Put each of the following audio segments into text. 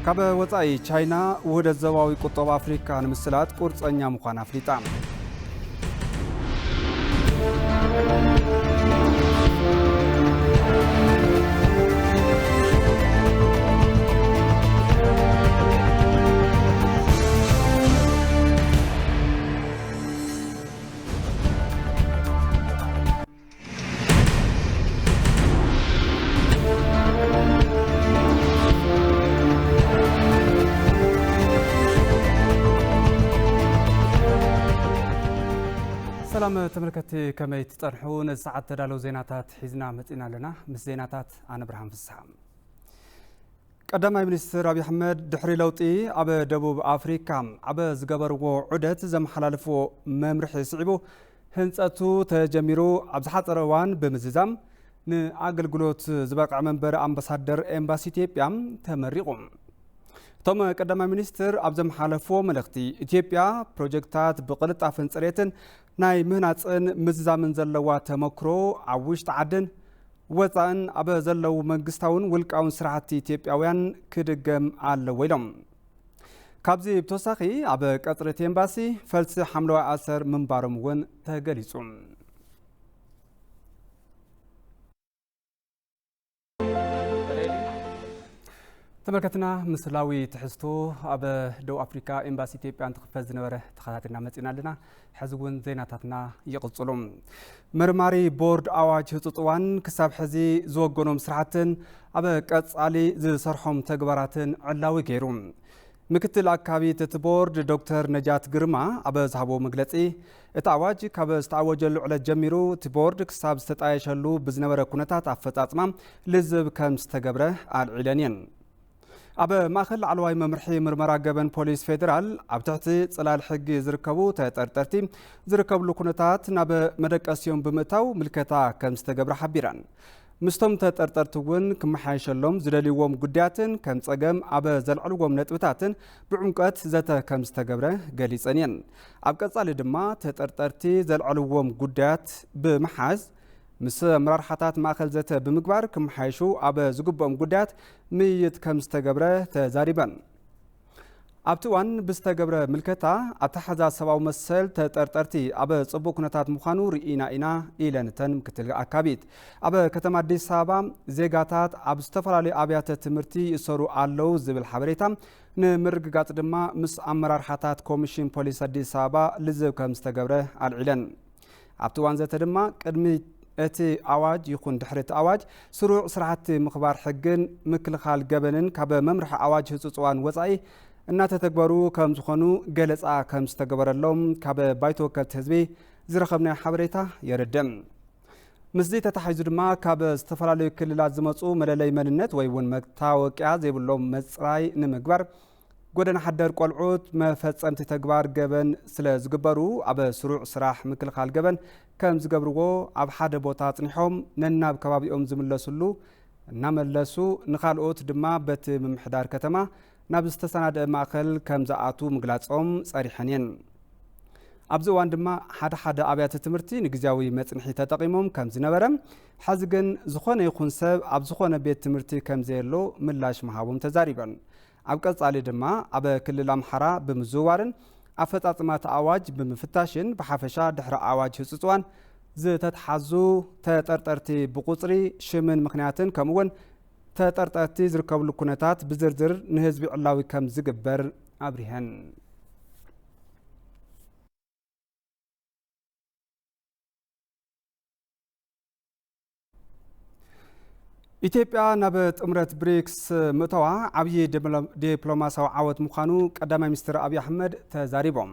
ካብ ወጻኢ፣ ቻይና ውህደት ዞባዊ ቁጠባ ኣፍሪካ ንምስላጥ ቁርጸኛ ምዃና ኣፍሊጣ። ሰላም ተመልከትቲ፣ ከመይ ትጸንሑ? ነዚ ሰዓት ተዳለዉ ዜናታት ሒዝና መጺና ኣለና። ምስ ዜናታት ኣነ ብርሃን ፍስሓ። ቀዳማይ ሚኒስትር ኣብይ ኣሕመድ ድሕሪ ለውጢ ኣብ ደቡብ ኣፍሪካ ኣብ ዝገበርዎ ዑደት ዘመሓላለፍዎ መምርሒ ስዒቡ፣ ህንጸቱ ተጀሚሩ ኣብ ዝሓጸረ እዋን ብምዝዛም ንኣገልግሎት ዝበቕዐ መንበሪ ኣምባሳደር ኤምባሲ ኢትዮጵያ ተመሪቑ። እቶም ቀዳማይ ሚኒስትር ኣብ ዘመሓለፍዎ መልእኽቲ፣ ኢትዮጵያ ፕሮጀክታት ብቕልጣፈን ጽሬትን ናይ ምህናጽን ምዝዛምን ዘለዋ ተመክሮ ኣብ ውሽጢ ዓድን ወጻእን ኣብ ዘለዉ መንግስታውን ውልቃውን ስራሕቲ ኢትዮጵያውያን ክድገም ኣለዎ ኢሎም። ካብዚ ብተወሳኺ፣ ኣብ ቀጽሪ እቲ ኤምባሲ ፈልሲ ሓምለዋይ ኣሰር ምንባሮም እውን ተገሊጹ። ተመልከትና፣ ምስላዊ ትሕዝቶ ኣብ ደቡብ ኣፍሪካ ኤምባሲ ኢትዮጵያ እንትኽፈት ዝነበረ ተኸታቲልና መጺና ኣለና። ሕዚ እውን ዜናታትና ይቕጽሉ። መርማሪ ቦርድ ኣዋጅ ህጹጽ እዋን ክሳብ ሕዚ ዝወገኖም ስራሕትን ኣብ ቀጻሊ ዝሰርሖም ተግባራትን ዕላዊ ገይሩ። ምክትል ኣካቢት እቲ ቦርድ ዶክተር ነጃት ግርማ ኣብ ዝሃቦ መግለጺ፣ እቲ ኣዋጅ ካብ ዝተኣወጀሉ ዕለት ጀሚሩ እቲ ቦርድ ክሳብ ዝተጣየሸሉ ብዝነበረ ኩነታት ኣፈጻጽማ ልዝብ ከም ዝተገብረ ኣልዒለን እየን። ኣብ ማእከል ላዕለዋይ መምርሒ ምርመራ ገበን ፖሊስ ፌደራል ኣብ ትሕቲ ጽላል ሕጊ ዝርከቡ ተጠርጠርቲ ዝርከብሉ ኩነታት ናብ መደቀሲኦም ብምእታው ምልከታ ከም ዝተገብረ ሓቢረን። ምስቶም ተጠርጠርቲ እውን ክመሓየሸሎም ዝደልይዎም ጉዳያትን ከም ጸገም ኣብ ዘልዕልዎም ነጥብታትን ብዕምቀት ዘተ ከም ዝተገብረ ገሊጸን እየን። ኣብ ቀጻሊ ድማ ተጠርጠርቲ ዘልዕልዎም ጉዳያት ብምሓዝ ምስ ኣመራርሓታት ማእከል ዘተ ብምግባር ክመሓየሹ ኣብ ዝግብኦም ጉዳያት ምይይጥ ከም ዝተገብረ ተዛሪበን። ኣብቲ እዋን ብዝተገብረ ምልከታ፣ ኣተሓሕዛ ሰብኣዊ መሰል ተጠርጠርቲ ኣብ ጽቡቕ ኩነታት ምዃኑ ርኢና ኢና ኢለን እተን ምክትል ኣካቢት። ኣብ ከተማ ኣዲስ ኣበባ ዜጋታት ኣብ ዝተፈላለዩ ኣብያተ ትምህርቲ ይእሰሩ ኣለዉ ዝብል ሓበሬታ ንምርግጋጽ ድማ ምስ ኣመራርሓታት ኮሚሽን ፖሊስ ኣዲስ ኣበባ ልዝብ ከም ዝተገብረ ኣልዒለን። ኣብቲ እዋን ዘተ ድማ፣ ቅድሚ እቲ ኣዋጅ ይኹን ድሕሪ እቲ ኣዋጅ፣ ስሩዕ ስራሕቲ ምኽባር ሕግን ምክልኻል ገበንን ካብ መምርሒ ኣዋጅ ህጹጽ እዋን ወጻኢ እናተተግበሩ ከም ዝኾኑ ገለጻ ከም ዝተገበረሎም ካብ ባይቶ ወከልቲ ህዝቢ ዝረኸብናዮ ሓበሬታ የረድእ። ምስዚ ተታሒዙ ድማ፣ ካብ ዝተፈላለዩ ክልላት ዝመጹ መለለይ መንነት ወይ እውን መታወቅያ ዘይብሎም መጽራይ ንምግባር፣ ጎደና ሓደር ቆልዑት መፈጸምቲ ተግባር ገበን ስለ ዝግበሩ፣ ኣብ ስሩዕ ስራሕ ምክልኻል ገበን ከም ዝገብርዎ፣ ኣብ ሓደ ቦታ ኣጽኒሖም ነናብ ከባቢኦም ዝምለሱሉ እናመለሱ፣ ንኻልኦት ድማ በቲ ምምሕዳር ከተማ ናብ ዝተሰናደአ ማእከል ከም ዝኣትዉ ምግላጾም ጸሪሐን እየን። ኣብዚ እዋን ድማ ሓደ ሓደ ኣብያተ ትምህርቲ ንግዝያዊ መጽንሒ ተጠቒሞም ከም ዝነበረ፣ ሕዚ ግን ዝኾነ ይኹን ሰብ ኣብ ዝኾነ ቤት ትምህርቲ ከም ዘየሎ ምላሽ ምሃቦም ተዛሪበን። ኣብ ቀጻሊ ድማ ኣብ ክልል ኣምሓራ ብምዝውዋርን ኣፈጻጽማ እቲ ኣዋጅ ብምፍታሽን ብሓፈሻ ድሕሪ ኣዋጅ ህጹጽ እዋን ዝተትሓዙ ተጠርጠርቲ ብቁጽሪ፣ ሽምን ምኽንያትን ከምኡ'ውን ተጠርጠርቲ ዝርከብሉ ኩነታት ብዝርዝር ንህዝቢ ዕላዊ ከም ዝግበር ኣብሪሀን። ኢትዮጵያ ናብ ጥምረት ብሪክስ ምእታዋ ዓብዪ ዲፕሎ-፣ ዲፕሎማሲያዊ ዓወት ምዃኑ ቀዳማይ ሚኒስትር ኣብይ ኣሕመድ ተዛሪቦም።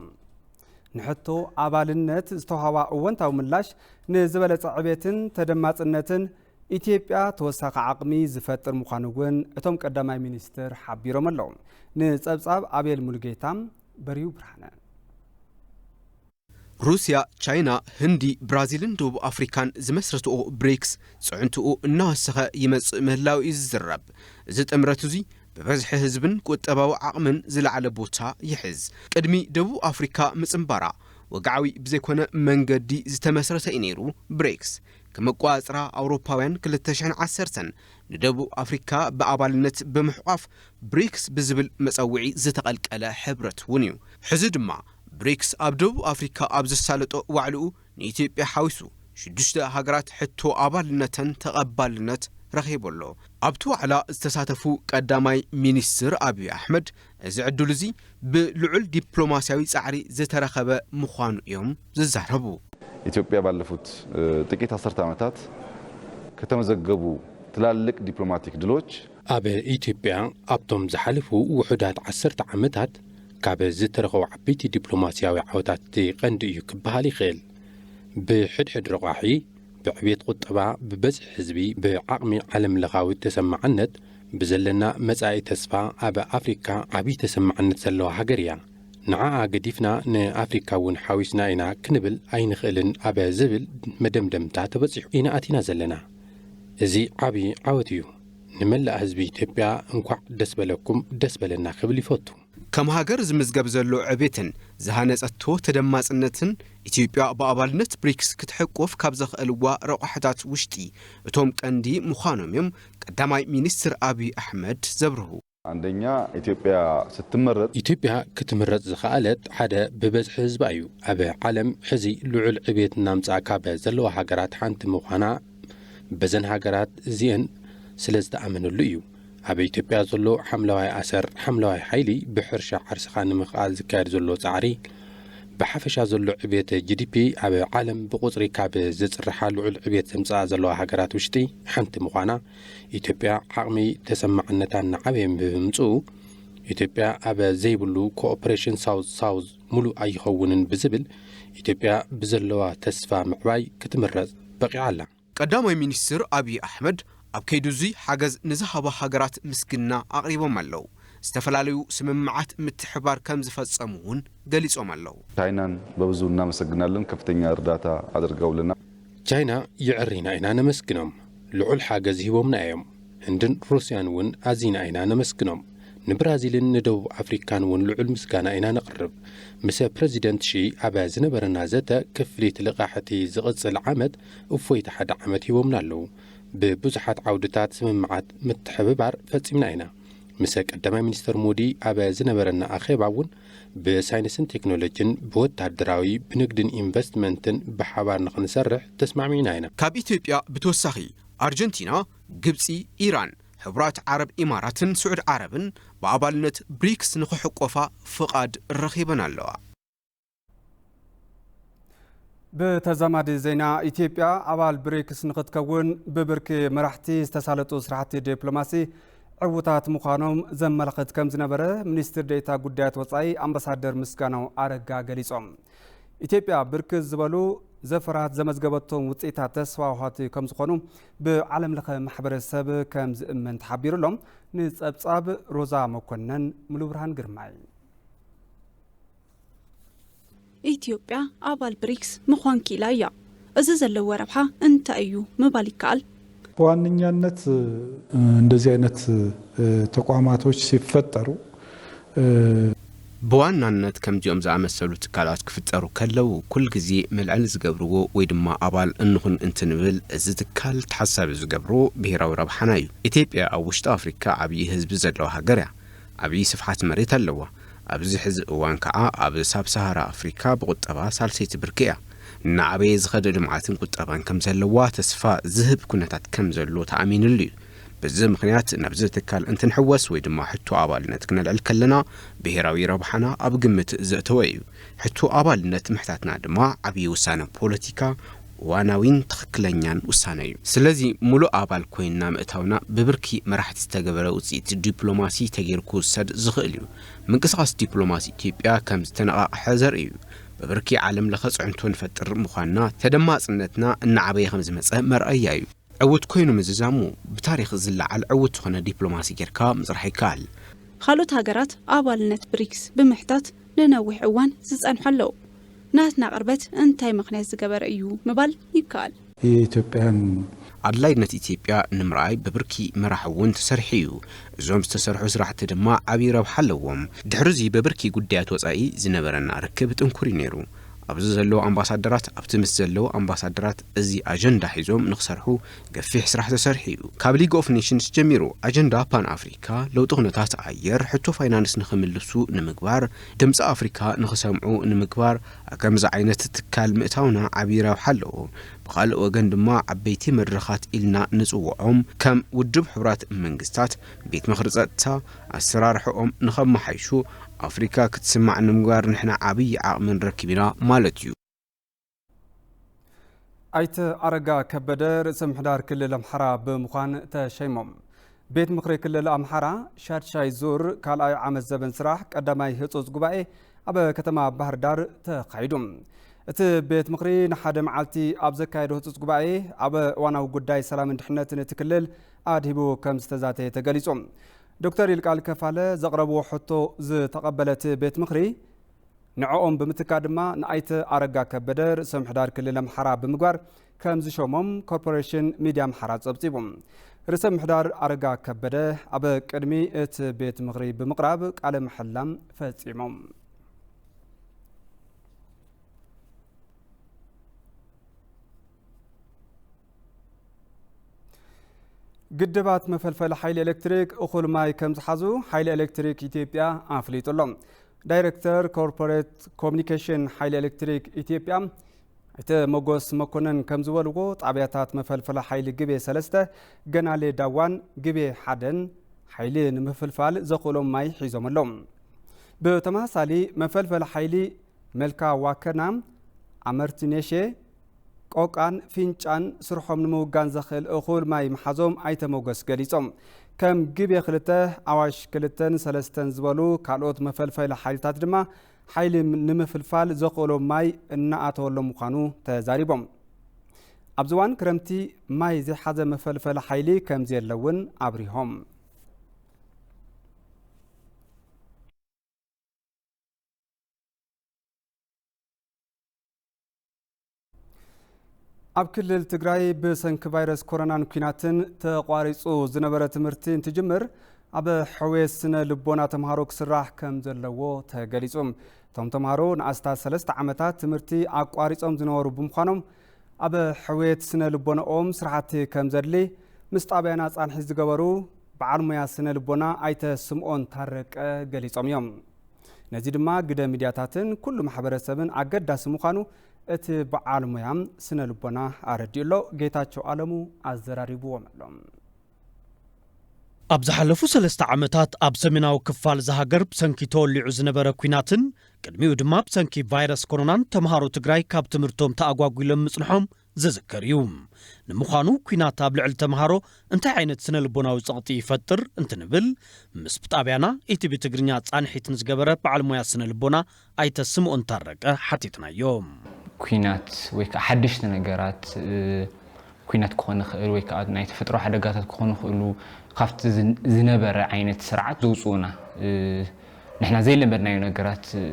ንሕቶ ኣባልነት ዝተውሃባ እወንታዊ ምላሽ ንዝበለጸ ዕቤትን ተደማጽነትን ኢትዮጵያ ተወሳኺ ዓቕሚ ዝፈጥር ምዃኑ እውን እቶም ቀዳማይ ሚኒስትር ሓቢሮም ኣለዉ። ንጸብጻብ ኣቤል ሙሉጌታ፣ በሪሁ ብርሃነ። ሩስያ፣ ቻይና፣ ህንዲ፣ ብራዚልን ደቡብ ኣፍሪካን ዝመስረትኦ ብሪክስ ፅዕንትኡ እናወሰኸ ይመፅእ ምህላው እዩ ዝዝረብ። እዚ ጥምረት እዙይ ብብዝሒ ህዝብን ቁጠባዊ ዓቕምን ዝለዓለ ቦታ ይሕዝ። ቅድሚ ደቡብ ኣፍሪካ ምፅንባራ ወግዓዊ ብዘይኮነ መንገዲ ዝተመስረተ እዩ ነይሩ ብሪክስ። ከም ኣቆጻጽራ ኣውሮፓውያን ክልተ ሽሕን ዓሰርተን ንደቡብ ኣፍሪካ ብኣባልነት ብምሕቋፍ ብሪክስ ብዝብል መጸውዒ ዝተቐልቀለ ሕብረት እውን እዩ። ሕዚ ድማ ብሪክስ ኣብ ደቡብ ኣፍሪካ ኣብ ዘሳለጦ ዋዕልኡ ንኢትዮጵያ ሓዊሱ ሽዱሽተ ሃገራት ሕቶ ኣባልነተን ተቐባልነት ረኺቡ ኣሎ። ኣብቲ ዋዕላ ዝተሳተፉ ቀዳማይ ሚኒስትር ኣብይ ኣሕመድ፣ እዚ ዕድል እዚ ብልዑል ዲፕሎማስያዊ ጻዕሪ ዝተረኸበ ምዃኑ እዮም ዝዛረቡ። ኢትዮጵያ ባለፉት፣ እ፣ ጥቂት ዓሰርተ ዓመታት ከተመዘገቡ ትላልቅ ዲፕሎማቲክ ድሎች ኣብ ኢትዮጵያ ኣብቶም ዝሓለፉ ውሑዳት ዓሰርተ ዓመታት ካብ ዝተረኸቡ ዓበይቲ ዲፕሎማስያዊ ዓወታት እቲ ቀንዲ እዩ ክበሃል ይኽእል። ብሕድሕድ ረቋሒ፣ ብዕቤት ቁጠባ፣ ብበዝሒ ህዝቢ፣ ብዓቕሚ ዓለምለኻዊ ተሰማዕነት፣ ብዘለና መጻኢ ተስፋ ኣብ ኣፍሪካ ዓብዪ ተሰማዕነት ዘለዋ ሃገር እያ። ንዓኣ ገዲፍና ንኣፍሪካ እውን ሓዊስና ኢና ክንብል ኣይንኽእልን ኣብ ዝብል መደምደምታ ተበጺሑ ኢና ኣቲና ዘለና። እዚ ዓብዪ ዓወት እዩ። ንመላእ ህዝቢ ኢትዮጵያ እንኳዕ ደስ በለኩም ደስ በለና ክብል ይፈቱ። ከም ሃገር ዝምዝገብ ዘሎ ዕቤትን ዝሃነጸቶ ተደማጽነትን ኢትዮጵያ ብኣባልነት ብሪክስ ክትሕቁፍ ካብ ዘኽእልዋ ረቋሕታት ውሽጢ እቶም ቀንዲ ምዃኖም እዮም ቀዳማይ ሚኒስትር ኣብይ ኣሕመድ ዘብርሁ። አንደኛ ኢትዮጵያ ስትመረጥ ኢትዮጵያ ክትምረጽ ዝኸኣለት ሓደ ብበዝሒ ህዝባ እዩ። ኣብ ዓለም ሕዚ ልዑል ዕቤት እናምጽኣ ካብ ዘለዋ ሃገራት ሓንቲ ምዃና በዘን ሃገራት እዚአን ስለ ዝተኣመነሉ እዩ። ኣብ ኢትዮጵያ ዘሎ ሓምለዋይ ኣሰር፣ ሓምለዋይ ሓይሊ ብሕርሻ ዓርስኻ ንምኽኣል ዝካየድ ዘሎ ጻዕሪ፣ ብሓፈሻ ዘሎ ዕቤት ጂ ዲ ፒ ኣብ ዓለም ብቁጽሪ ካብ ዝጽርሓ ልዑል ዕቤት ዘምጽኣ ዘለዋ ሃገራት ውሽጢ ሓንቲ ምዃና፣ ኢትዮጵያ ዓቕሚ ተሰማዕነታ እናዓበየ ብምምጽኡ፣ ኢትዮጵያ ኣብ ዘይብሉ ኮኦፕሬሽን ሳውዝ ሳውዝ ሙሉእ ኣይኸውንን ብዝብል ኢትዮጵያ ብዘለዋ ተስፋ ምዕባይ ክትምረጽ በቒዓ ኣላ። ቀዳማይ ሚኒስትር ኣብይ ኣሕመድ ኣብ ከይዱ እዙይ ሓገዝ ንዝሃባ ሃገራት ምስግና ኣቕሪቦም ኣለዉ። ዝተፈላለዩ ስምምዓት ምትሕባር ከም ዝፈጸሙ እውን ገሊጾም ኣለዉ። ቻይናን በብዙ እናመሰግናለን፣ ከፍተኛ እርዳታ አድርገውልናል። ቻይና የዕሪና ኢና ነመስግኖም፣ ልዑል ሓገዝ ሂቦምና እዮም። ህንድን ሩስያን እውን ኣዚና ኢና ነመስግኖም። ንብራዚልን ንደቡብ ኣፍሪካን እውን ልዑል ምስጋና ኢና ነቕርብ። ምስ ፕረዚደንት ሺ ኣብ ዝነበረና ዘተ፣ ክፍሊት ልቓሕ እቲ ዝቕጽል ዓመት እፎይታ ሓደ ዓመት ሂቦምና ኣለዉ። ብብዙሓት ዓውድታት ስምምዓት ምትሕብባር ፈጺምና ኢና። ምስ ቀዳማይ ሚኒስተር ሞዲ ኣብ ዝነበረና ኣኼባ እውን ብሳይንስን ቴክኖሎጂን፣ ብወታደራዊ፣ ብንግድን ኢንቨስትመንትን ብሓባር ንኽንሰርሕ ተስማዕሚዕና ኢና። ካብ ኢትዮጵያ ብተወሳኺ ኣርጀንቲና፣ ግብጺ፣ ኢራን፣ ሕቡራት ዓረብ ኢማራትን ስዑድ ዓረብን ብኣባልነት ብሪክስ ንኽሕቆፋ ፍቓድ ረኺበን ኣለዋ። ብተዛማዲ ዜና፣ ኢትዮጵያ ኣባል ብሪክስ ንኽትከውን ብብርኪ መራሕቲ ዝተሳለጡ ስራሕቲ ዲፕሎማሲ ዕዉታት ምዃኖም ዘመላኽት ከም ዝነበረ ሚኒስትር ዴኤታ ጉዳያት ወጻኢ ኣምባሳደር ምስጋናው ኣረጋ ገሊጾም። ኢትዮጵያ ብርክት ዝበሉ ዘፈራት ዘመዝገበቶም ውፅኢታት ተስፋ ወሃብቲ ከም ዝኾኑ ብዓለም ለኸ ማሕበረሰብ ከም ዝእመን ተሓቢሩ ኣሎ። ንጸብጻብ ሮዛ መኮነን፣ ሙሉብርሃን ግርማይ። ኢትዮጵያ ኣባል ብሪክስ ምዃን ክኢላ እያ። እዚ ዘለዎ ረብሓ እንታይ እዩ ምባል ይከኣል? በዋነኛነት፣ እ፣ እንደዚህ አይነት፣ እ፣ ተቋማቶች ሲፈጠሩ፣ እ፣ ብዋናነት ከምዚኦም ዝኣመሰሉ ትካላት ክፍጠሩ ከለዉ፣ ኩል ግዜ መልዐሊ ዝገብርዎ ወይ ድማ ኣባል እንኹን እንትንብል፣ እዚ ትካል ተሓሳቢ ዝገብሮ ብሄራዊ ረብሓና እዩ። ኢትዮጵያ ኣብ ውሽጢ ኣፍሪካ ዓብዪ ህዝቢ ዘለዋ ሃገር እያ። ዓብዪ ስፍሓት መሬት ኣለዋ። ኣብዚ ሕዚ እዋን ከዓ ኣብ ሳብ ሰሃራ ኣፍሪካ ብቁጠባ ሳልሰይቲ ብርኪ እያ። እናዓበየ ዝኸደ ልምዓትን ቁጠባን ከም ዘለዋ ተስፋ ዝህብ ኩነታት ከም ዘሎ ተኣሚንሉ እዩ። በዚ ምኽንያት ናብዚ ትካል እንትንሕወስ ወይ ድማ ሕቶ ኣባልነት ክነልዕል ከለና ብሄራዊ ረብሓና ኣብ ግምት ዘእተወ እዩ። ሕቶ ኣባልነት ምሕታትና ድማ ዓብዪ ውሳነ ፖለቲካ፣ እዋናዊን ትኽክለኛን ውሳነ እዩ። ስለዚ ሙሉእ ኣባል ኮይንና ምእታውና ብብርኪ መራሕቲ ዝተገበረ ውፅኢት ዲፕሎማሲ ተገይሩ ክውሰድ ዝኽእል እዩ። ምንቅስቓስ ዲፕሎማሲ ኢትዮጵያ ከም ዝተነቓቕሐ ዘርኢ እዩ። ብብርኪ ዓለም ለኸ ፅዕንቶ ንፈጥር ምዃንና፣ ተደማፅነትና እናዓበየ ከም ዝመፀ መርኣያ እዩ። ዕዉት ኮይኑ ምዝዛሙ ብታሪኽ ዝለዓል ዕዉት ዝኾነ ዲፕሎማሲ ጌርካ ምፅራሕ ይከኣል። ካልኦት ሃገራት ኣባልነት ብሪክስ ብምሕታት ንነዊሕ እዋን ዝጸንሑ ኣለዉ። ናትና ቅርበት እንታይ ምኽንያት ዝገበረ እዩ ምባል ይከኣል። የኢትዮጵያን ኣድላይነት ኢትዮጵያ ንምርኣይ ብብርኪ መራሕ እውን ተሰሪሑ እዩ። እዞም ዝተሰርሑ ስራሕቲ ድማ ዓብዪ ረብሓ ኣለዎም። ድሕሪ እዚ ብብርኪ ጉዳያት ወጻኢ ዝነበረና ርክብ ጥንኩር እዩ ነይሩ። ኣብዚ ዘለዉ ኣምባሳደራት ኣብቲ ምስ ዘለዉ ኣምባሳደራት እዚ ኣጀንዳ ሒዞም ንክሰርሑ ገፊሕ ስራሕ ተሰርሑ እዩ። ካብ ሊግ ኦፍ ኔሽንስ ጀሚሩ ኣጀንዳ ፓን ኣፍሪካ፣ ለውጢ ኩነታት ኣየር፣ ሕቶ ፋይናንስ ንክምልሱ ንምግባር፣ ድምፂ ኣፍሪካ ንክሰምዑ ንምግባር፣ ከምዚ ዓይነት ትካል ምእታውና ዓብዪ ረብሓ ኣለዎ። ብኻልእ ወገን ድማ ዓበይቲ መድረኻት ኢልና ንፅውዖም ከም ውድብ ሕቡራት መንግስታት፣ ቤት ምኽሪ ፀጥታ፣ ኣሰራርሕኦም ንኸመሓይሹ ኣፍሪካ ክትስማዕ ንምግባር ንሕና ዓብዪ ዓቕሚ ንረክብ ኢና ማለት እዩ። ኣይተ ኣረጋ ከበደ ርእሰ ምሕዳር ክልል ኣምሓራ ብምዃን ተሸይሞም። ቤት ምኽሪ ክልል ኣምሓራ ሻድሻይ ዙር ካልኣይ ዓመት ዘበን ስራሕ ቀዳማይ ህጹጽ ጉባኤ ኣብ ከተማ ባህር ዳር ተኻይዱ። እቲ ቤት ምኽሪ ንሓደ መዓልቲ ኣብ ዘካየዶ ህጹጽ ጉባኤ ኣብ እዋናዊ ጉዳይ ሰላምን ድሕነትን እቲ ክልል ኣድሂቡ ከም ዝተዛተየ ተገሊጹ። ዶክተር ይልቃል ከፋለ ዘቕረብዎ ሕቶ ዝተቐበለ እቲ ቤት ምኽሪ ንዕኦም ብምትካእ ድማ ንኣይተ ኣረጋ ከበደ ርእሰ ምሕዳር ክልል ኣምሓራ ብምግባር ከም ዝሸሞም ኮርፖሬሽን ሚድያ ኣምሓራ ጸብጺቡ። ርእሰ ምሕዳር ኣረጋ ከበደ ኣብ ቅድሚ እቲ ቤት ምኽሪ ብምቕራብ ቃለ መሐላ ፈጺሞም። ግድባት መፈልፈሊ ሓይሊ ኤሌክትሪክ እኹል ማይ ከም ዝሓዙ ሓይሊ ኤሌክትሪክ ኢትዮጵያ ኣፍሊጡ ኣሎ። ዳይሬክተር ኮርፖሬት ኮሚኒኬሽን ሓይሊ ኤሌክትሪክ ኢትዮጵያ ኣይተ ሞጎስ መኮነን ከም ዝበልዎ፣ ጣብያታት መፈልፈሊ ሓይሊ ግቤ ሰለስተ፣ ገናሌ ዳዋን ግቤ ሓደን ሓይሊ ንምፍልፋል ዘኽእሎም ማይ ሒዞም ኣለዉ። ብተመሳሳሊ መፈልፈሊ ሓይሊ መልካ ዋከና፣ ኣመርቲኔሼ፣ ቆቃን ፊንጫን ስርሖም ንምውጋን ዘኽእል እኹል ማይ ምሓዞም ኣይተ ሞገስ ገሊጾም። ከም ግቤ ክልተ፣ ኣዋሽ ክልተን ሰለስተን ዝበሉ ካልኦት መፈልፈሊ ሓይልታት ድማ ሓይሊ ንምፍልፋል ዘኽእሎም ማይ እናኣተወሎም ምዃኑ ተዛሪቦም። ኣብዚ እዋን ክረምቲ ማይ ዘይሓዘ መፈልፈሊ ሓይሊ ከም ዘየለ እውን ኣብሪሆም። ኣብ ክልል ትግራይ ብሰንኪ ቫይረስ ኮሮናን ኲናትን ተቋሪጹ ዝነበረ ትምህርቲ እንትጅምር ኣብ ሕውየት ስነ ልቦና ተምሃሮ ክስራሕ ከም ዘለዎ ተገሊጹ። እቶም ተምሃሮ ንኣስታት ሰለስተ ዓመታት ትምህርቲ ኣቋሪጾም ዝነበሩ ብምዃኖም ኣብ ሕውየት ስነ ልቦናኦም ስራሕቲ ከም ዘድሊ ምስ ጣብያና ጻንሒት ዝገበሩ በዓል ሞያ ስነ ልቦና ኣይተ ስምኦን ታረቀ ገሊጾም እዮም። ነዚ ድማ ግደ ሚድያታትን ኩሉ ማሕበረሰብን ኣገዳሲ ምዃኑ እቲ በዓል ሞያ ስነ ልቦና ኣረዲኡ ኣሎ። ጌታቸው ኣለሙ ኣዘራሪብዎም ኣሎ። ኣብ ዝሓለፉ ሰለስተ ዓመታት ኣብ ሰሜናዊ ክፋል እዛ ሃገር ብሰንኪ ተወሊዑ ዝነበረ ኲናትን ቅድሚኡ ድማ ብሰንኪ ቫይረስ ኮሮናን ተምሃሮ ትግራይ ካብ ትምህርቶም ተኣጓጒሎም ምጽንሖም ዝዝከር እዩ። ንምዃኑ ኲናት ኣብ ልዕሊ ተምሃሮ እንታይ ዓይነት ስነ ልቦናዊ ጸቕጢ ይፈጥር እንትንብል፣ ምስ ብጣብያና ኢቲቪ ትግርኛ ጻንሒት ንዝገበረ በዓል ሞያ ስነ ልቦና ኣይተ ስምኦን ታረቀ ሓቲትናዮ። ኲናት ወይ ከዓ ሓደሽቲ ነገራት፣ እ፣ ኲናት ክኾን ይኽእል ወይ ከዓ ናይ ተፈጥሮ ሓደጋታት ክኾኑ ይኽእሉ፣ ካብቲ ዝን-፣ ዝነበረ ዓይነት ስርዓት ዘውፅኡና፣ እ፣ ንሕና ዘይለመድናዮ ነገራት፣ እ፣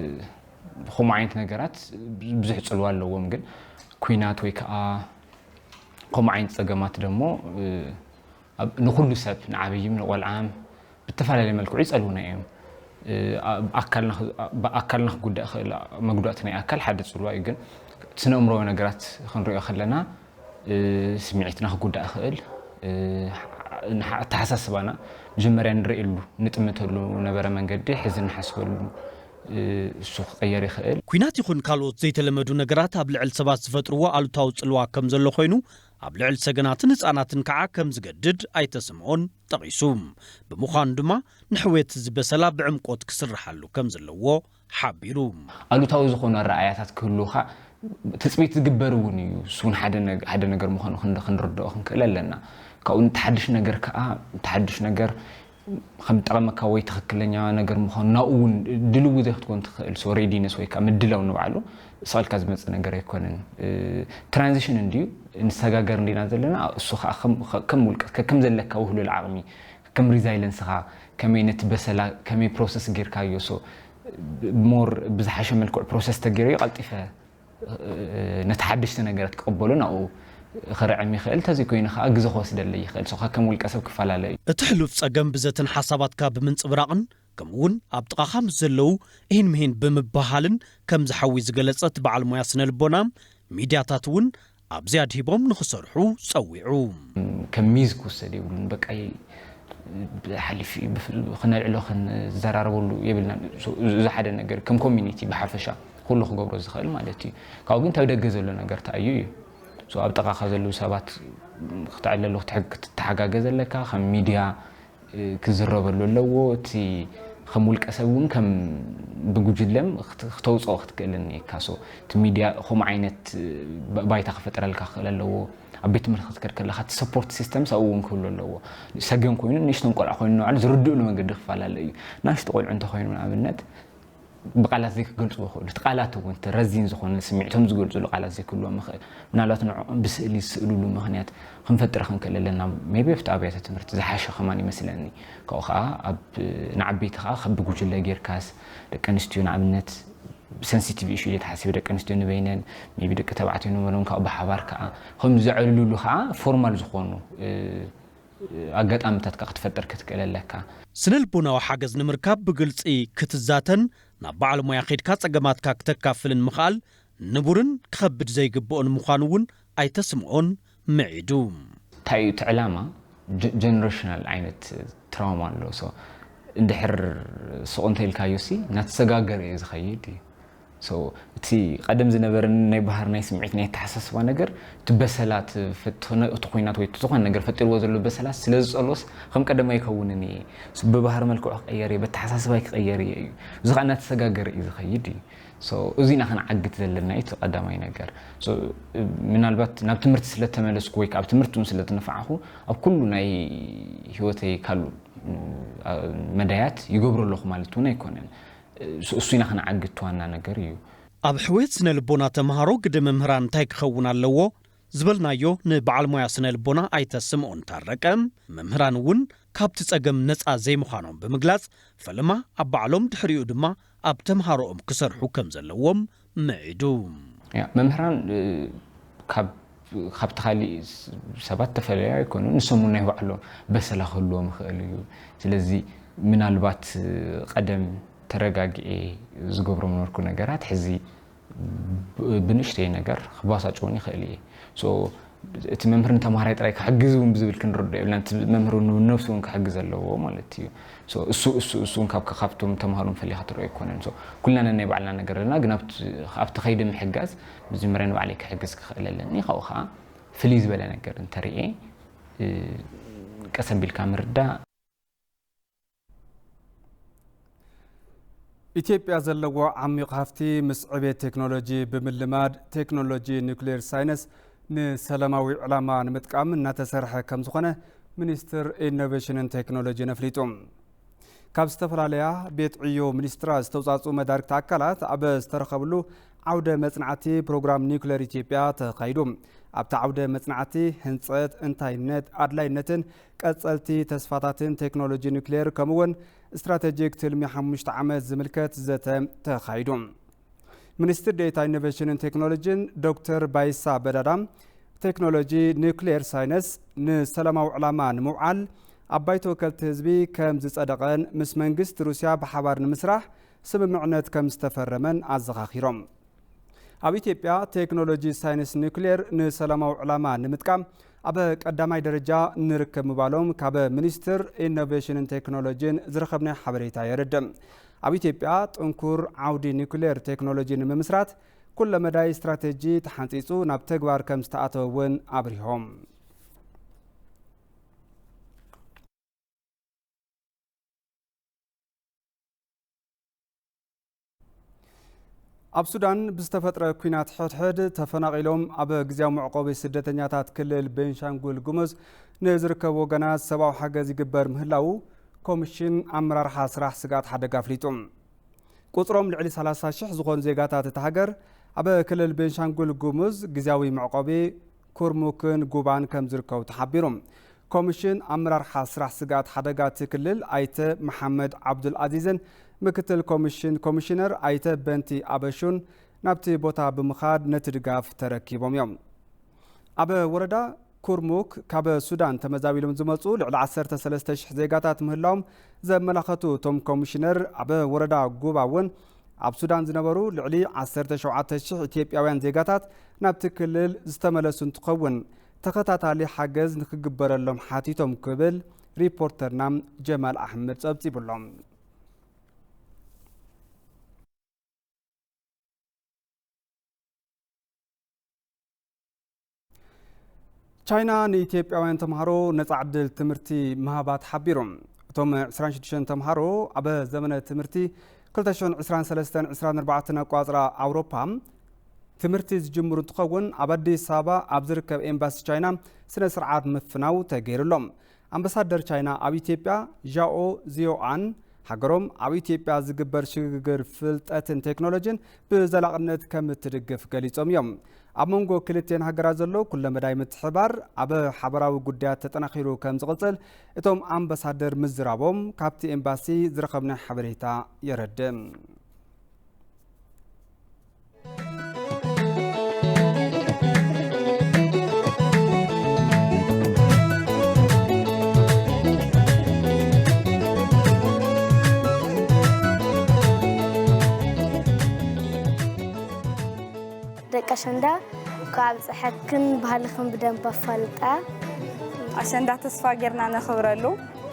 ከምኡ ዓይነት ነገራት ብዙሕ ፅልዋ ኣለዎም። ግን ኲናት ወይ ከዓ ከምኡ ዓይነት ፀገማት ደሞ፣ እ፣ ኣብ፣ ንኹሉ ሰብ፣ ንዓብይም ንቆልዓም ብተፈላለየ መልክዑ ይፀልዉና እዮም። እ፣ ኣብ ኣካልና ክ-፣ ኣብ ኣካልና ክጉዳእ ይኽእል፣ መጉዳእቲ ናይ ኣካል ሓደ ፅልዋ እዩ። ግን እቲ ስነ ኣእምሮዊ ነገራት ክንሪኦ ከለና፣ እ፣ ስምዒትና ክጉዳእ ይኽእል፣ እ፣ ንሓ-፣ ኣተሓሳስባና መጀመርያ ንርእየሉ፣ ንጥምተሉ ነበረ መንገዲ ሕዚ ንሓስበሉ፣ እ፣ እሱ ክቐየር ይኽእል። ኲናት ይኹን ካልኦት ዘይተለመዱ ነገራት ኣብ ልዕሊ ሰባት ዝፈጥርዎ ኣሉታዊ ጽልዋ ከም ዘሎ ኮይኑ፣ ኣብ ልዕሊ ሰገናትን ህጻናትን ከዓ ከም ዝገድድ ኣይተ ስምኦን ጠቒሱ። ብምዃኑ ድማ ንሕውየት ህዝቢ በሰላ ብዕምቆት ክስርሓሉ ከም ዘለዎ ሓቢሩ። ኣሉታዊ ዝኾኑ ኣረኣእያታት ክህልውኻ ትጽቢት ዝግበር እውን እዩ። እሱ እውን ሓደ ነግ-፣ ሓደ ነገር ምዃኑ ክንር-፣ ክንርድኦ ክንክእል ኣለና። ካብኡ ንተሓድሽ ነገር ከዓ፣ ተሓድሽ ነገር ከም ጠቐመካ ወይ ትኽክለኛ ነገር ምዃኑ ናብኡ እውን ድልው ዘይክትኮን ትኽእል። So readiness ወይ ከዓ ምድላው ንባዕሉ ስቕ ኢልካ ዝመጽእ ነገር ኣይኮነን። እ፣ ትራንዚሽን እንድዩ፣ ንሰጋገር እንዲና ዘለና። እሱ ከዓ ከም፣ ከም ውልቀ፣ ከም ዘለካ ውህሉል ዓቕሚ፣ ከም ሪዛይለንስኻ፣ ከመይ ነቲ በሰላ፣ ከመይ ፕሮሰስ ጌርካዮ። So ሞር ብዝሓሸ መልክዑ ፕሮሰስ ተገይረዮ ቀልጢፈ ነቲ ሓደሽቲ ነገራት ክቕበሎ ናብኡ ክርዕም ይኽእል፣ ተዘይኮይኑ ከዓ ግዜ ክወስደለይ ይኽእል። So ከከም ውልቀ ሰብ ክፈላለ እዩ። እቲ ሕሉፍ ጸገም ብዘተን ሓሳባትካ ብምንጽብራቕን ከምኡውን ኣብ ጥቓኻ ምስ ዘለዉ እሂን ምሂን ብምብሃልን ከም ዝሓዊ ዝገለጸት በዓል ሞያ ስነ ልቦና፣ ሚድያታት እውን ኣብዚ ኣድሂቦም ንኽሰርሑ ጸዊዑ። ከም ሚዝ ክውሰድ የብሉን። በቃ ሓሊፍ ክነልዕሎ ክንዘራረበሉ የብልና። እዚ ሓደ ነገር ከም ኮሚኒቲ ብሓፈሻ ኩሉ ክገብሮ ዝኽእል ማለት እዩ። ካብኡ ግን ተብደገ ዘሎ ነገር ተኣዩ እዩ። So ኣብ ጥቓኻ ዘለዉ ሰባት ክተዕለሉ ክትሓጋገዝ ኣለካ። ከም ሚድያ ክዝረበሉ ኣለዎ። እቲ ከም ውልቀ ሰብ እውን ከም ብጉጅለም ክት- ክተውፅኦ ክትክእል እኒካ። So እቲ ሚድያ ከምኡ ዓይነት ባይታ ክፈጥረልካ ክኽእል ኣለዎ። ኣብ ቤት ትምህርቲ ክትከድ ከለካ እቲ ሰፖርት ሲስተምስ ኣብኡ እውን ክህሉ ኣለዎ። ሰገን ኮይኑ ንእሽቶን ቆልዓ ኮይኑ ንባዕሉ ዝርድእሉ መንገዲ ክፈላለ እዩ። ናሽጡ ቆልዑ እንተኮይኑ ንኣብነት ብቃላት ዘይክገልፅዎ ይኽእሉ። እቲ ቃላት እውን እቲ ረዚን ዝኾነ ስምዒቶም ዝገልፅሉ ቃላት ዘይክህልዎም ይኽእል። ምናልባት ንዕኦም ብስእሊ ዝስእልሉ ምኽንያት ክንፈጥር ክንክእል ኣለና። ሜቢ ኣብቲ ኣብያተ ትምህርቲ ዝሓሸ ከማን ይመስለኒ። ካብኡ ከዓ ኣብ ንዓበይቲ ከዓ ከቢ ጉጅለ ጌርካስ ደቂ ኣንስትዮ ንኣብነት ብሰንሲቲቭ ኢሹ እየ ተሓሲበ ደቂ ኣንስትዮ ንበይነን ሜቢ ደቂ ተባዕትዮ ንበይኖም ካብኡ ብሓባር ከዓ ከም ዘዕልሉሉ ከዓ ፎርማል ዝኾኑ ኣጋጣምታት ከዓ ክትፈጥር ክትክእል ኣለካ። ስነ ልቦናዊ ሓገዝ ንምርካብ ብግልጺ ክትዛተን ናብ በዓል ሞያ ኸይድካ ጸገማትካ ክተካፍልን ምኽኣል ንቡርን ክኸብድ ዘይግብኦን ምዃኑ እውን ኣይተ ስምኦን ምዒዱ። እንታይ እዩ እቲ ዕላማ? ጀነሬሽናል ዓይነት ትራውማ ኣሎ። So እንድሕር ስቕ እንተኢልካዮ ሲ እናተሰጋገረ እዩ ዝኸይድ እዩ። So እቲ ቀደም ዝነበረኒ ናይ ባህር ናይ ስምዒት ናይ ኣተሓሳስባ ነገር እቲ በሰላት እቲ ኩናት ወይ ዝኾነ ነገር ፈጢርዎ ዘሎ በሰላት ስለ ዝጸሎስ ከም ቀደም ኣይከውንን እየ። ብባህር መልክዑ ክቀየር እየ፣ በተሓሳስባይ ክቀየር እየ እዩ። እዚ ከዓ እናተሰጋገረ እዩ ዝኸይድ እዩ። So እዚና ክንዓግት ዘለና እዩ እቲ ቀዳማይ ነገር። So ምናልባት ናብ ትምህርቲ ስለተመለስኩ ወይ ከዓ ኣብ ትምህርቲ እውን ስለተነፋዕኹ ኣብ ኩሉ ናይ ህይወተይ ካሉ መዳያት ይገብሮ ኣለኹ ማለት እውን ኣይኮነን። እሱ ኢና ክንዓግት ዋና ነገር እዩ። ኣብ ሕውየት ስነ ልቦና ተምሃሮ ግደ መምህራን እንታይ ክኸውን ኣለዎ ዝበልናዮ ንበዓል ሞያ ስነ ልቦና ኣይተ ስምኦን ታረቀ፣ መምህራን እውን ካብቲ ጸገም ነጻ ዘይምዃኖም ብምግላጽ ፈለማ ኣብ ባዕሎም ድሕሪኡ ድማ ኣብ ተምሃሮኦም ክሰርሑ ከም ዘለዎም ምዒዱ። መምህራን ካብ ካብቲ ካሊእ ሰባት ተፈለዩ ኣይኮኑ፣ ንሶም እውን ናይ ባዕሎም በሰላ ክህልዎም ይኽእል እዩ። ስለዚ ምናልባት ቀደም ተረጋጊኤ ዝገብሮም ነበርኩ ነገራት ሕዚ ብንእሽተይ ነገር ክባሳጭውን ይኽእል እየ። እቲ መምህር ንተምሃራይ ጥራይ ክሕግዝ እውን ብዝብል ክንረዶ የብልና። እቲ መምህር እውን ነብሱ እውን ክሕግዝ ኣለዎ ማለት እዩ። እሱ እሱ እሱ እውን ካብ ካብቶም ተምሃሮም ፈሊኻ ትረኦ ኣይኮነን። ኩልና ነናይ ባዕልና ነገር ኣለና፣ ግን ኣብቲ ከይዲ ምሕጋዝ መጀመርያ ንባዕለይ ክሕግዝ ክኽእል ኣለኒ። ካብኡ ከዓ ፍልይ ዝበለ ነገር እንተርእየ ቀስ ኣቢልካ ምርዳእ። ኢትዮጵያ ዘለዎ ዓሚቕ ሃፍቲ ምስ ዕቤት ቴክኖሎጂ ብምልማድ ቴክኖሎጂ ኒውክሌር ሳይንስ ንሰላማዊ ዕላማ ንምጥቃም እናተሰርሐ ከምዝኾነ ሚኒስትር ኢኖቬሽንን ቴክኖሎጂን ኣፍሊጡ። ካብ ዝተፈላለያ ቤት ዕዮ ሚኒስትራት ዝተውፃፅኡ መዳርግቲ ኣካላት ኣብ ዝተረኸብሉ ዓውደ መፅናዕቲ ፕሮግራም ኒውክሌር ኢትዮጵያ ተኻይዱ። ኣብቲ ዓውደ መፅናዕቲ ህንፀት፣ እንታይነት፣ ኣድላይነትን ቀፀልቲ ተስፋታትን ቴክኖሎጂ ኒውክሌር ከምኡውን ስትራቴጂክ ትልሚ ሓሙሽተ ዓመት ዝምልከት ዘተ ተኻይዱ። ሚኒስትር ዴኤታ ኢኖቬሽንን ቴክኖሎጂን ዶክተር ባይሳ በዳዳ ቴክኖሎጂ ኒውክሌር ሳይንስ ንሰላማዊ ዕላማ ንምውዓል ኣብ ባይቶ ወከልቲ ህዝቢ ከም ዝፀደቐን ምስ መንግስቲ ሩስያ ብሓባር ንምስራሕ ስምምዕነት ከም ዝተፈረመን ኣዘኻኺሮም። ኣብ ኢትዮጵያ ቴክኖሎጂ ሳይንስ ኒውክሌር ንሰላማዊ ዕላማ ንምጥቃም ኣብ ቀዳማይ ደረጃ ንርከብ ምባሎም ካብ ሚኒስትር ኢኖቬሽንን ቴክኖሎጂን ዝረኸብናዮ ሓበሬታ የረድእ። ኣብ ኢትዮጵያ ጥንኩር ዓውዲ ኒውክሌር ቴክኖሎጂ ንምምስራት ኩለመዳይ ስትራቴጂ ተሓንፂፁ ናብ ተግባር ከም ዝተኣተወ እውን ኣብሪሆም። ኣብ ሱዳን ብዝተፈጥረ ኲናት ሕድሕድ ተፈናቒሎም ኣብ ግዝያዊ መዕቆቢ ስደተኛታት ክልል ቤንሻንጉል ጉሙዝ ንዝርከቡ ወገናት ሰብኣዊ ሓገዝ ይግበር ምህላዉ ኮሚሽን ኣመራርሓ ስራሕ ስግኣት ሓደጋ ኣፍሊጡ። ቁፅሮም ልዕሊ ሰላሳ ሽሕ ዝኾኑ ዜጋታት እታ ሃገር ኣብ ክልል ቤንሻንጉል ጉሙዝ ግዝያዊ መዕቆቢ ኩርሙክን ጉባን ከም ዝርከቡ ተሓቢሩ። ኮሚሽን ኣመራርሓ ስራሕ ስግኣት ሓደጋ እቲ ክልል ኣይተ መሓመድ ዓብዱል ኣዚዝን ምክትል ኮሚሽን ኮሚሽነር ኣይተ በንቲ ኣበሹን ናብቲ ቦታ ብምኻድ ነቲ ድጋፍ ተረኪቦም እዮም። ኣብ ወረዳ ኩርሙክ ካብ ሱዳን ተመዛቢሎም ዝመጹ ልዕሊ ዓሰርተ ሰለስተ ሽሕ ዜጋታት ምህላዎም ዘመላኸቱ እቶም ኮሚሽነር፣ ኣብ ወረዳ ጉባ እውን ኣብ ሱዳን ዝነበሩ ልዕሊ ዓሰርተ ሸውዓተ ሽሕ ኢትዮጵያውያን ዜጋታት ናብቲ ክልል ዝተመለሱ እንትኸውን፣ ተኸታታሊ ሓገዝ ንክግበረሎም ሓቲቶም ክብል ሪፖርተርና ጀማል ኣሕመድ ጸብጺቡሎም። ቻይና ንኢትዮጵያውያን ተምሃሮ ነጻ ዕድል ትምህርቲ ምሃባ ተሓቢሩ። እቶም ዕስራን ሽዱሽተን ተምሃሮ ኣብ ዘመነ ትምህርቲ ክልተ ሽሕን ዕስራን ሰለስተን ዕስራን ኣርባዕተን ኣቋጽራ ኣውሮፓ ትምህርቲ ዝጅምሩ እንትኸውን፣ ኣብ ኣዲስ ኣበባ ኣብ ዝርከብ ኤምባሲ ቻይና ስነ ስርዓት ምፍናው ተገይሩሎም። ኣምባሳደር ቻይና ኣብ ኢትዮጵያ ዣኦ ዚዮኣን፣ ሃገሮም ኣብ ኢትዮጵያ ዝግበር ሽግግር ፍልጠትን ቴክኖሎጂን ብዘላቕነት ከም እትድግፍ ገሊጾም እዮም። ኣብ መንጎ ክልቲኤን ሃገራት ዘሎ ኩለመዳይ ምትሕባር ኣብ ሓበራዊ ጉዳያት ተጠናኺሩ ከም ዝቕጽል እቶም ኣምባሳደር ምዝራቦም ካብቲ ኤምባሲ ዝረኸብናዮ ሓበሬታ የረድእ። ደቂ ኣሸንዳ፣ እንኳዕ ኣብፀሐክን፣ ባህልኽን ብደንብ ኣፋልጣ። ኣሸንዳ ተስፋ ጌርና ነኽብረሉ።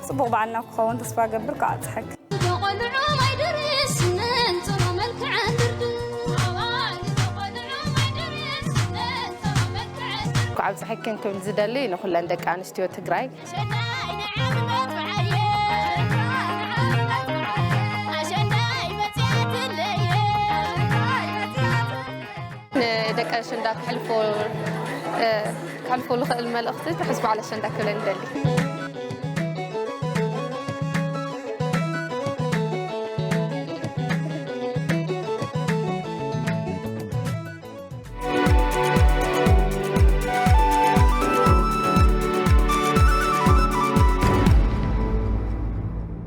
ጽቡቕ በዓልና ክኸውን ተስፋ ገብር። እንኳዕ ኣብፀሐክን። ተቖልዑ ማይ ድርስ ነንጽሮ መልክዐን ድርድር። ኣዋልድ ተቖልዑ ማይ ድርስ ነንጽሮ መልክዐን ድርድር። እንኳዕ ኣብፀሐክን ክብል ዝደሊ ንኹለን ደቂ ኣንስትዮ ትግራይ። ኣሸንዳይ ናይ ዓመት በዓል እየ። ኣሸንዳይ መፅያትለየ። ንደቂ ኣሸንዳ ክሕልፎ፣ እ፣ ክሕልፎ ዝኽእል መልእኽቲ ትሕዝ በዓል ኣሸንዳ ክብለን ይደሊ።